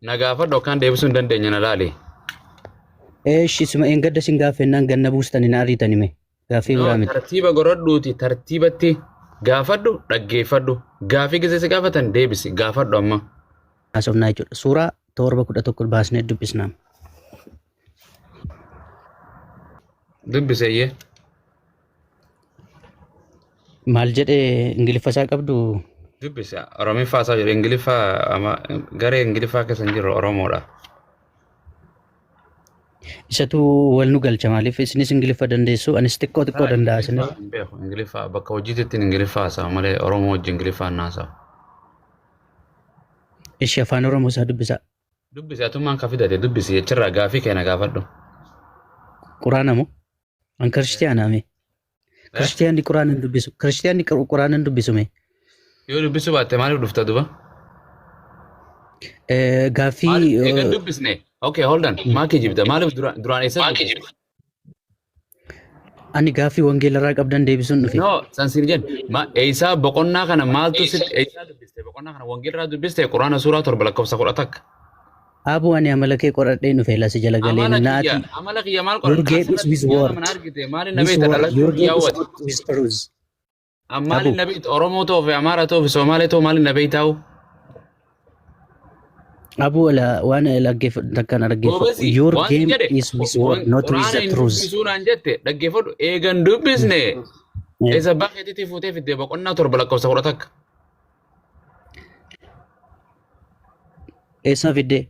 Na gaafadhu akkaan deebisuu hin dandeenye na laali. Eeshi suma eengadda sin gaaffennaan ganna buustani na ariitani mee. Gaaffii No, biraa miti. tartiiba godhadhuuti tartiibatti gaafadhu dhaggeeffadhu. Gaafii gisee si gaafatan deebisi gaafadhu amma. Haasofnaa jechuudha. Suuraa 7:11 baasnee dubbisnaa. Dubbiseeyyee. Maal jedhee Ingiliffa isaa qabdu? Dubbisi Oromiffaa isaa jedhu Ingiliffaa garee Ingiliffaa keessa hin jirru Oromoodha. Isatu wal nu galcha maaliif isinis Ingiliffa dandeessu anis xiqqoo xiqqoo danda'a Ingiliffaa isinirra. hin beeku Ingiliffaa bakka hojiitti Ingiliffaa haasa'a malee Oromoo wajjin Ingiliffaa hin haasa'a. Ishi afaan Oromoo isaa dubbisaa. Dubbisi atummaan ka fidate dubbisi jecharraa gaafii kee na gaafadhu. Quraana moo? An kiristiyaana mee? Kiristiyaanni quraana hin dubbisu. Kiristiyaanni quraana hin dubbisu mee? Yoo dubbisuu baatte maaliif dhufta duba? Gaaffii Maaliif eegan dubbisne? Okay, hold on. Maa kijibda? Maaliif duraan eessa dubbiste? Ani gaaffii wangeelarraa qabdan deebisuun dhufe. No, san siin jenna. Ma eessaa boqonnaa kana maaltu sitti eessaa dubbiste? Boqonnaa kana wangeelarraa dubbiste Quraana suuraa 7 lakkoofsa 11. Aboo ani amala kee qoradheen dhufe lasi jala galee Amala naati. kiyya amala kiyya maal Your qoradha? game is Asirratti with guyyaa word. lama na argite maaliin na With beekta word. dhalachuu Your kiyya game is hawwate. not with truth. Maaliin Abu. na beekta Oromoo ta'uu fi Amaara ta'uu fi Somaalee ta'uu maaliin na beektaa'u? Abu ala waan dhaggeeffadhu takkaan dhaggeeffadhu. Goobasi Your waan sin game jedhe is with word, not with Quraana the hin truth. dubbisuu naan jette dhaggeeffadhu eegan dubbisne eessa abbaa keetiitii fuutee fidde boqonnaa 7 lakkoofsa 11. Eessaa fiddee?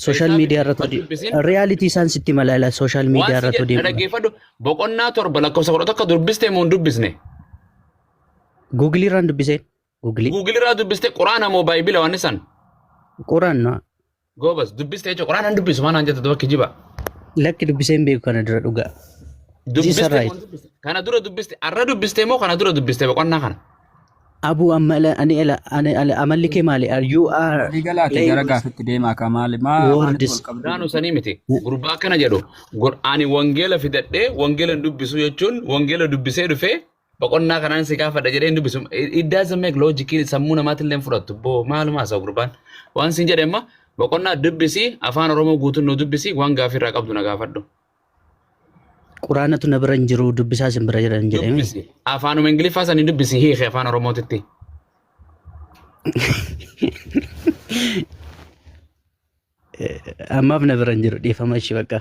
Social Eessaa media fidde irratti hin hojii. dubbisin. Reality isaan sitti malaala social Waan media si irratti jedhe hojii. dhaggeeffadhu boqonnaa 7 lakkoofsa 11 dubbiste moo hin dubbisne? Google irraan dubbisee. Google. Google irraa dubbiste Quraana moo Baayibila waan san? Quraan no. Goobas dubbiste jechuudha Quraana hin dubbisu maal naan jette duba kijiba. Lakki dubbisee hin beeku kana dura dhugaa. This Dubbiste is moo right. hin dubbiste? Kana dura dubbiste arra dubbiste moo kana dura dubbiste boqonnaa kana? Abu amma ala ani ala ani ala amalli kee maali? Are you are Walii galaati playing gara with gaafitti deemaa ka maali maa maalitti words. wal qabdu Biraanuu sanii miti. Gurbaa akkana jedhu. Ani wangeela fidadhee wangeela hin dubbisu jechuun wangeela dubbisee dhufee boqonnaa kanaan si gaafadha jedhee hin dubbisu. It doesn't make logic sammuu namaatti illee hin fudhattu. Boo maaluma haasa'u gurbaan. Waan siin jedhe amma boqonnaa dubbisi afaan Oromoo guutuun nu dubbisi waan gaafii irraa qabdu na gaafadhu. Quraanatu na bira hin jiru dubbisaa isin bira jiran jedhee. Dubbisi. Afaanuma Ingiliffaa sanii dubbisi hiiki afaan Oromootitti. Ammaaf na bira hin jiru dhiifama ishii bakka.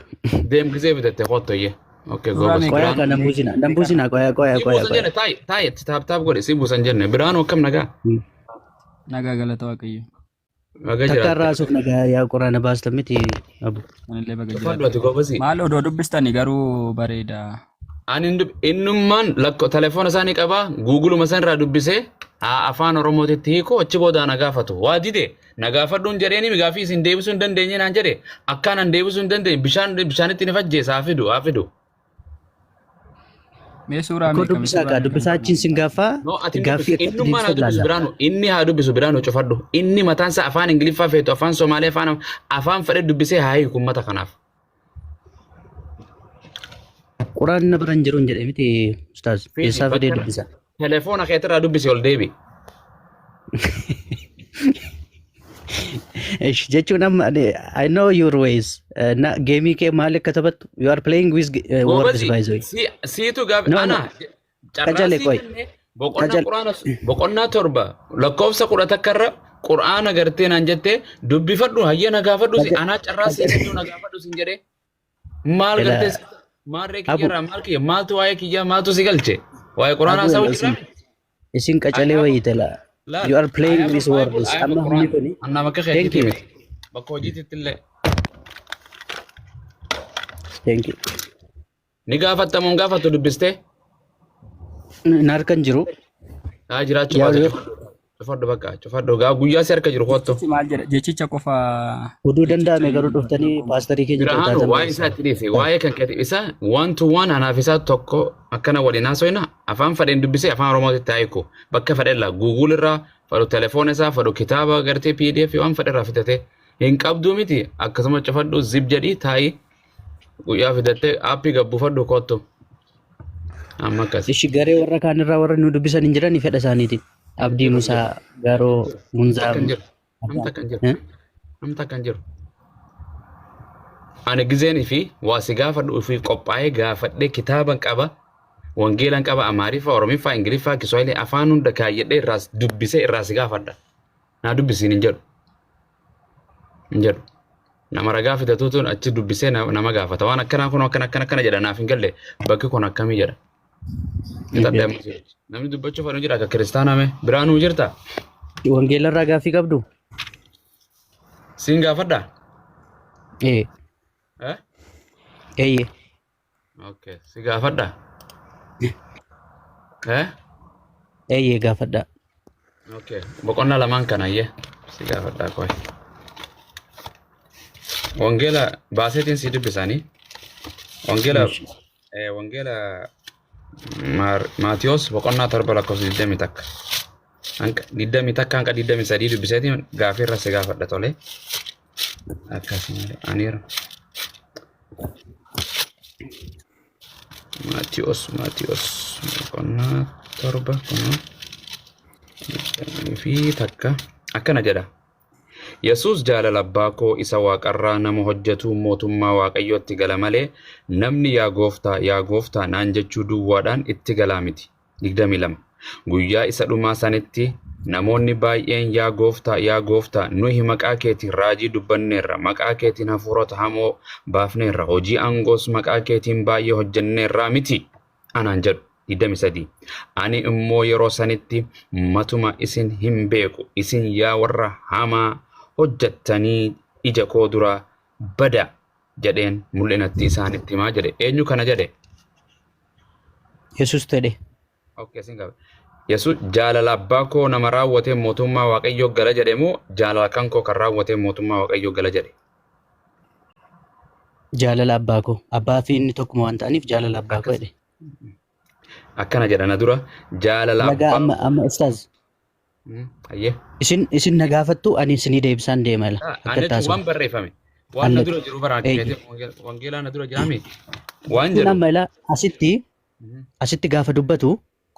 Deem gisee bitatte kottoyye. Okay, Suuraa goobas. meeqa Qoyaa Biraanuu. qaa nan buusina nan buusina qoyaa qoyaa Si qoyaa buusan qoyaa. jenne taayi taayi taap taap godhe si buusan jenne. Biraanuu akkam nagaa? Nagaa galata Waaqayyo. Nagaa Takka irraa jiraatte. haasuuf nagaa yaa quraana baastan miti abu. Anillee baga Cufadhu jiraate. ati goobasi. Maal odoo dubbistani garuu bareeda. Ani hin innummaan lakko telefoona isaanii qabaa guuguluma san irraa dubbisee haa afaan Oromootitti hiikoo achi booda na gaafatu. Waa dide na gaafadhuun jedheeni gaafii isin deebisuu hin dandeenye naan jedhe akkaan an deebisuu hin dandeenye bishaan bishaanitti ni fajjeessa haa fidu haa fidu. Mee suuraa Koo meeqa mee dubbisaa suuraa kaa meeqa dubbisaa achiin sin gaaffaa No ati hin gaaffii dubbisu akkatti innummaan haa deebistan dubbisu laalla. biraanu inni haa dubbisu biraanu cufadhu inni mataan isaa afaan Ingiliffaa feetu afaan Somaalee afaan afaan fedhe dubbisee haa hiiku uummata kanaaf. Quraan na bira hin jiru hin jedhe miti ustaaz. Fidi Eessaa fidee bakka dubbisa? telefoona keetirraa dubbisi ol deebi. Ish jechuun amma I know your ways. Na geemii kee maal akka taphattu you are playing with words Goobasi by the way. siitu gaaf No no ana carraa qacalee sii qoy kenne boqonnaa qacal quraana boqonnaa 7 lakkoofsa 11 irra quraana gartee naan jettee dubbifadhu hayya na gaafadhu si anaa carraa sii kennuu na gaafadhu sin jedhee maal ela gartee maarree abu kiyyarraa maal kiyya maaltu waa'ee kiyyaa maaltu si galche waa'ee quraanaa abu haasa'uu ela jirraa isin miti isin I qacalee have a wayii tela. laal You are I playing have a with Bible words. I have a Amma humni Quran kuni. annaa bakka Thank keetiitii you. miti bakka hojiititti illee Thank you. Ni gaafatta moo hin gaafattu dubbistee? Na harka hin jiru. Haa jiraachuu Yaa baate yoo cufadhu. Cufadhu bakka cufadhu. Gaa guyyaa si harka jiru kottu. Jechichi maal jedha? Jechicha qofa oduu jechicha danda'ame garuu hin dhuftanii paastarii keenya Birahaanu taatan waa'ee isaa barreessa. itti dhiisi. Waa'ee kan keeti isa one to one anaaf isaa tokko akkana waliin haasofna afaan fadheen dubbisee afaan Oromootitti haa hiiku. Bakka fadhe irraa Google irraa fadhu telefoona isaa fadhu kitaaba gartee PDF waan fadhe irraa fitatee hin qabduu miti akkasuma cufadhu zip jedhii taa'ii Guyyaa fidattee aappii gabbuufadhu kottu. Amma akkas. Ishi garee warra kaan irraa warra nu dubbisan hin jirani fedha isaaniitiin. Abdii Jiru Musaa jiru. Garoo Munzaa Takka hin jiru. Nam takka hin jiru. Eh? Namni takka hin jiru. Ani gizeenii fi waa si gaafadhu ofiif qophaa'ee gaafadhee kitaaban qaba. Wangeelan qaba Amaariffaa, Oromiffaa, Ingiliffaa, Kiswahilii afaan hunda kaayyadhee irraas dubbisee irraa si gaafadha. Naa dubbisiin hin jedhu. Hin jedhu. Nama ragaa fidatuutu achi dubbisee nama gaafata. Waan akkanaa kun akkana akkana akkana jedha naaf hin galle bakki kun akkamii jedha. Fixadhee amma jiru. Namni dubbachuu fedhu jira akka kiristaanaa mee biraanuu jirta? Wangeela irraa gaaffii qabdu? Siin gaafadhaa? Ee. Eh? Eeyyee. Okay. Si gaafadhaa? Eh? Eeyyee gaafadhaa. Okay. Boqonnaa lamaan kana ayyee si gaafadhaa qoy. Wangeela baaseetiin si dubbisanii. Wangeela wangeela Maatiyos boqonnaa 7 lakkoofsa 21. Hanqa 21 hanqa 23 dubbiseetiin gaafii irra si gaafadha tole. Akkasuma malee aniira. Maatiyos boqonnaa 7 kunoo 21 akkana jedha. Yesuus jaalala abbaa koo isa waaqarraa nama hojjetuu mootummaa Waaqayyootti gala malee namni yaa gooftaa yaa gooftaa naan jechuu duwwaadhaan itti galaa miti. 22. Guyyaa isa dhumaa sanitti namoonni baay'een yaa gooftaa yaa gooftaa nuyi maqaa keetiin raajii dubbanneerra, maqaa keetiin hafuurota hamoo baafneerra, hojii aangoos maqaa keetiin baay'ee hojjenneerraa miti anaan jedhu. 23. Ani immoo yeroo sanitti matuma isin hin beeku, isin yaa warra hamaa hojjettanii ija koo duraa bada jedheen mul'inatti isaanitti himaa jedhe. Eenyu kana jedhe? Yesuus jedhe. Okay, isin qaba. Yesuus jaalala abbaa koo nama raawwatee mootummaa Waaqayyoo gala jedhe moo jaalala kan koo kan raawwatee mootummaa Waaqayyoo gala jedhe? Jaalala abbaa koo. Abbaa fi inni tokkuma waan ta'aniif jaalala abbaa koo jedhe. Akkana jedha na dura jaalala Lagaa abbaa. amma amma ustaaz Ayyee. isin na gaafattu ani isinii deebisaan deema la. Ani Akka jechuun taasisu. waan barreeffame. Waan na Alle. dura jiru bara Eeyye. wangeelaa na dura jiraame. Waan Kun jedhu. amma ilaa asitti gaafa dubbatu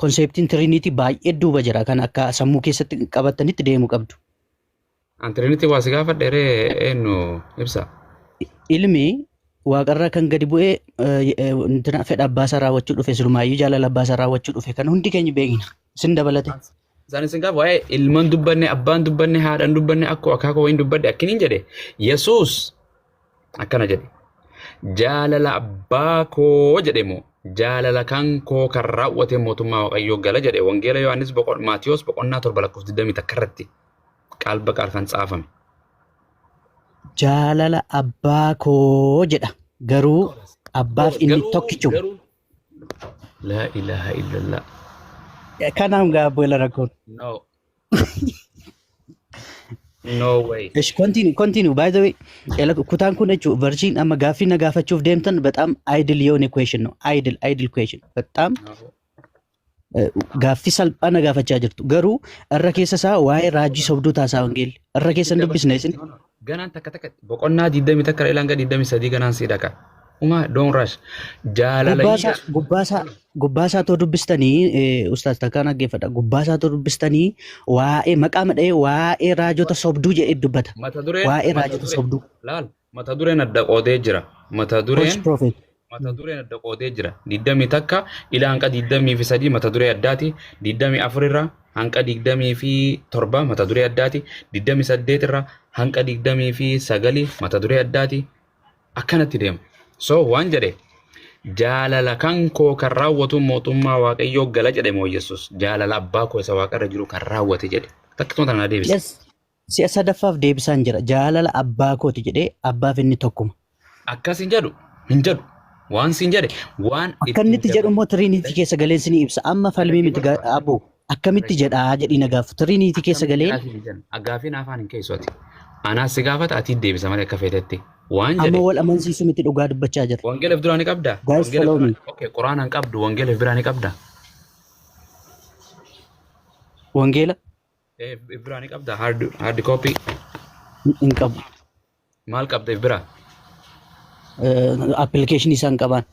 conceptiin Trinity baay'ee duuba jira kan akka sammuu keessatti qabatanitti deemuu qabdu. An Trinity waa si gaafadhe ree eenyu ibsa. Ilmi waaqarraa kan gadi bu'ee intina fedha abbaasaa raawwachuu dhufe silumaayyuu jaalala abbaasaa raawwachuu dhufe kan hundi keenya beekna isin dabalate. Isaan isin gaafa waa'ee ilman dubbanne abbaan dubbanne haadhan dubbanne akkoo akaakoo wayiin dubbadhe akkiniin jedhe Yesuus akkana jedhe. Jaalala abbaa koo jedhe moo jaalala kan koo kan raawwate mootummaa Waaqayyoo gala jedhe Wangeela Yohaannis Maatiyos boqonnaa 7 lakkoofsa 21 irratti qaal baqaal kan tsaafame. Jaalala abbaa koo jedha garuu abbaaf inni tokkichuma. Garuu laa ilaaha illallah. Kanaaf gaabboela rakkoon. No. No way. እሺ continue continue by the way kutaan kun jechuun versiin amma gaaffii na gaafachuuf deemtan በጣም idle የሆነ question ነው idle idle question በጣም No. Gaaffii salphaa na gaafachaa jirtu garuu irra keessa isaa waa'ee raajii sobduu taasaa wangeelli irra keessa hin dubbisne isin. Ganaan takka takka boqonnaa 21 ilaa hanga 23 ganaan sii dhaqa. Uma don't rush. Jaalala Gubbaasaa gubbaasaa gubbaasaa too dubbistanii ustaaz takkaan dhaggeeffadha gubbaasaa too dubbistanii waa'ee maqaa madha'ee waa'ee raajota sobduu jedhee dubbata. Mata dureen waa'ee mata raajota dureen sobduu. Laal mata dureen adda qoodee jira. Mata False dureen prophet. mata dureen adda qoodee jira. 21 ilaa hanga 23 mata duree addaati. 24 irraa hanga 27 mata duree addaati. 28 irraa hanga 29 mata duree addaati. Akkanatti deema. So waan jedhe jaalala kan koo kan raawwatu mootummaa Waaqayyoo gala jedhe moo Yesuus jaalala abbaa koo isa waaqarra jiru kan raawwate jedhe. Takkituma tana deebise. Yes. Si'a sadaffaaf deebisaan jira. Jaalala abbaa kooti jedhee abbaaf inni tokkuma. Akkas hin jedhu hin jedhu waan siin jedhe waan Akka inni itti jedhu immoo Trinity keessa galeen sinii ibsa. Amma falmii miti abbo. Akkamitti jedhaa jedhii na gaafu. Trinity keessa galeen Gaafiin afaan hin keessu ati. Anaas si gaafata ati deebisa malee akka feetetti. Waan amma jedhe wal amansiisu miti dhugaa dubbachaa jira. Wangeela biraa ni qabdaa? Guys, Wangeela follow me. Okay, Quraana hin qabdu wangeela biraa ni qabdaa? Wangeela Biraa ni qabdaa? Hard copy hin qabu. Maal qabda biraa? Applicationii isaan qaban.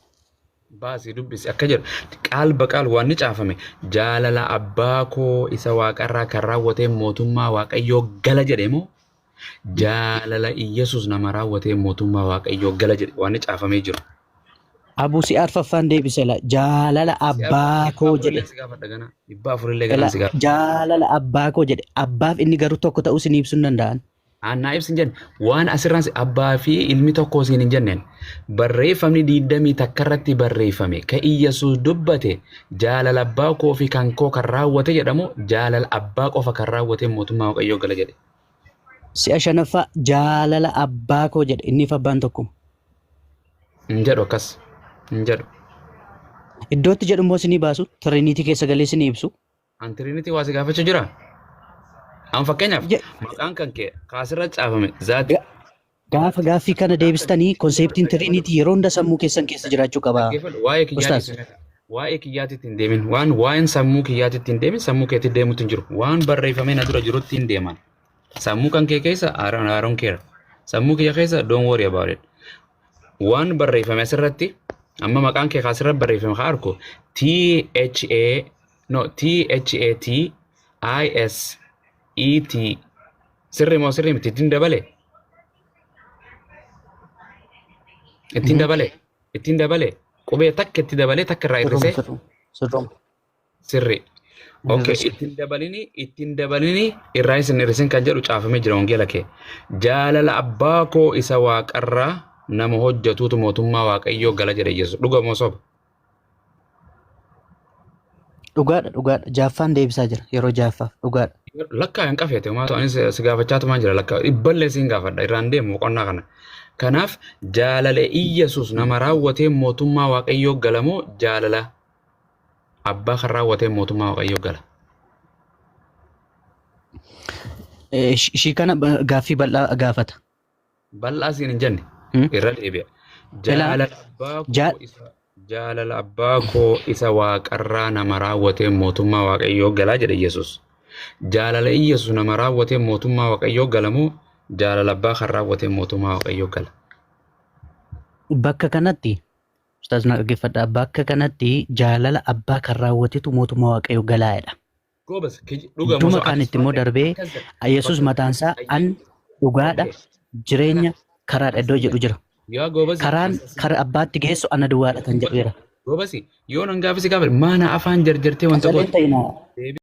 Baasii dubbisi akka jedhu qaal baqaal waan ni caafame jaalala abbaa koo isa waaqarraa kan raawwate mootummaa Waaqayyoo gala jedhe moo Jaalala Iyyasuus nama raawwatee mootummaa Waaqayyoo gala jedhe waan inni caafamee jiru. Abuu si arfaffaan deebise la jaalala Si abbaa dhibba koo afurillee jedhe. si gaafadha ganaa. 400 Ela ganaa si gaafadha. jaalala abbaa koo jedhe. Abbaaf inni garuu tokko ta'uu isin ibsuu hin danda'an. Annaa ibsi hin jenne waan asirraan abbaa fi ilmi tokko siin hin jenneen barreeffamni 21 irratti barreeffame ka Iyyasuus dubbate jaalala abbaa koo fi kan koo kan raawwate jedhamu jaalala abbaa qofa kan raawwate mootummaa Waaqayyoo gala jedhe. Si'a shanaffaa jaalala abbaa koo jedhe inniif abbaan tokkuma. Hin jedhu akkas hin jedhu. Iddootti jedhu immoo isinii baasu Trinity keessa galee isinii ibsu. An Trinity waa si gaafachuu jira. An fakkeenyaaf maqaan kan kee kaasirra caafame zaati. Gaafa gaaffii kana deebistanii conceptiin Trinity yeroo hunda sammuu keessan keessa jiraachuu qaba. Dhaggeeffadhu waa'ee Ustaaz. kiyyaatitti waa'ee kiyyaatitti hin deemin waan waa'een sammuu kiyyaatitti hin deemin sammuu keetti deemutti hin jiru waan barreeffamee na dura jirutti hin deeman. Sammuu kan kee keessa I don't care. Sammuu kiyya keessa don't worry about it. Waan barreeffame asirratti amma maqaan kee asirratti barreeffame haa arku T H A no T H A T I S E T sirrii moo sirrii miti? Ittiin dabale, ittiin dabale, ittiin dabale, qubee takka itti dabalee takka irraa Sirruma hir'isee. Sirruma sirruma. Sirrii. Okay, Hir'ise. Ittiin dabalini irraa isin hir'isin kan jedhu caafamee jira wangeela kee. Jaalala abbaa koo isa waaqarraa nama hojjetuutu mootummaa Waaqayyoo gala jedhe Yesuus. Dhuga moo soba? Dhugaadha, dhugaadha. Jaaffaan deebisaa jira yeroo jaaffaaf dhugaadha. Lakkaa hin qafeete maatu anis si gaafachaa tumaan jira lakkaa dhibballee siin gaafadha irraan deemu boqonnaa kana. Kanaaf jaalala Iyyasuus nama raawwatee mootummaa Waaqayyoo gala moo jaalala abbaa kan raawwatee mootummaa Waaqayyoo gala? Ishii kana gaaffii bal'aa gaafata. Bal'aa siin hin jenne irra deebi'a. Ilaa Jaalala abbaa koo isa jaalala abbaa koo isa waaqarraa nama raawwatee mootummaa Waaqayyoo galaa jedhe Yesuus. Jaalala Iyyasuus nama raawwatee mootummaa Waaqayyoo gala moo jaalala abbaa kan raawwatee mootummaa Waaqayyoo gala? Bakka kanatti ustaaz na dhaggeeffadhaa, bakka kanatti jaalala abbaa kan raawwatetu mootummaa Waaqayyoo galaa'edha. Goobas dhuga Idduma moo kaanitti immoo darbee akkas jedha. Yesuus mataan isaa an dhugaadha, jireenya, karaadha iddoo jedhu jira. Yaa goobas. Karaan kara abbaatti geessu ana duwwaadha kan jedhu jira. Goobasi yoo nan gaafisi gaafadhe maana afaan jarjartee wanta Qacaleen goote. ta'inaa.